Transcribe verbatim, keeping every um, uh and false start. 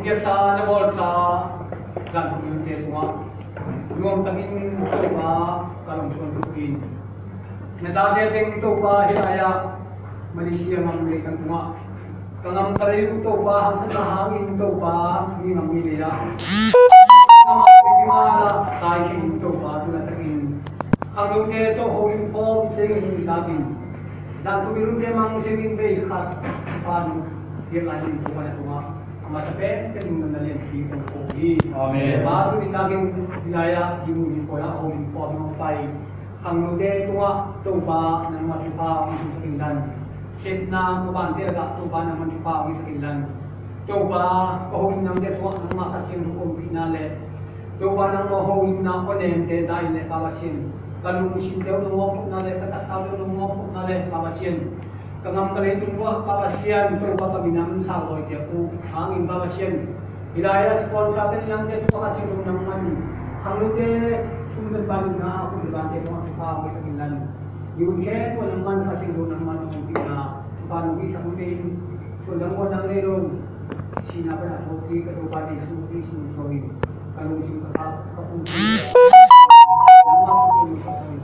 Biaksa na bawlsa zankhawmte tungah nuam takin Topa ka lungsuan thupin, na tate teng Topa hih lai-ah Malaysia gam leitang tungah ka ngam ka lei uh Topa, hangsan sa hangin Topa, mi gam mi lei-ah na mah kai khin Topa, tuna takin khangnote tawh holim khawm sengin takin dan tu milunte mang sengin bei khat pan hiam lai in Topa na tungah a masa pen ka ding na lianpi kong ko hi. Amen. Pa tu ni takin hih lai-ah ding ni ko la holim khawm nong pai khangnote tungah Topa nangmah thupha hong sak in lan. Sepna mabante lakah Topa nangmah thupha hong sak in lan. Topa ka holimnate tungah nangmah Kha Siangtho ompihna le Topa nangmah holimna aw nemte dai le Pa Pasian, ka lungsimte uh nong mawhphopna le ka tasaute uh nong mawhphopna le Pa Pasian, ka ngam ka lei tungah Pa Pasian, Topa ka minam saulawite uh hangin Pa Pasian, hih lai-ah sponsor te nangte tungah Kha Siangtho nangman khangnote sum le pai na a kum le bante tungah thupha hong sak in lan. Youth khempeuh nangman Kha Siangtho nangman hong pina thupha nong hih sak in, thuan dang guan dang nei lo. Sihna pan a thawhkik ka Topa Jesu Khrist min suangin ka lungsim ka pha ka pumpi nangmah ka pumpi ka pumpi.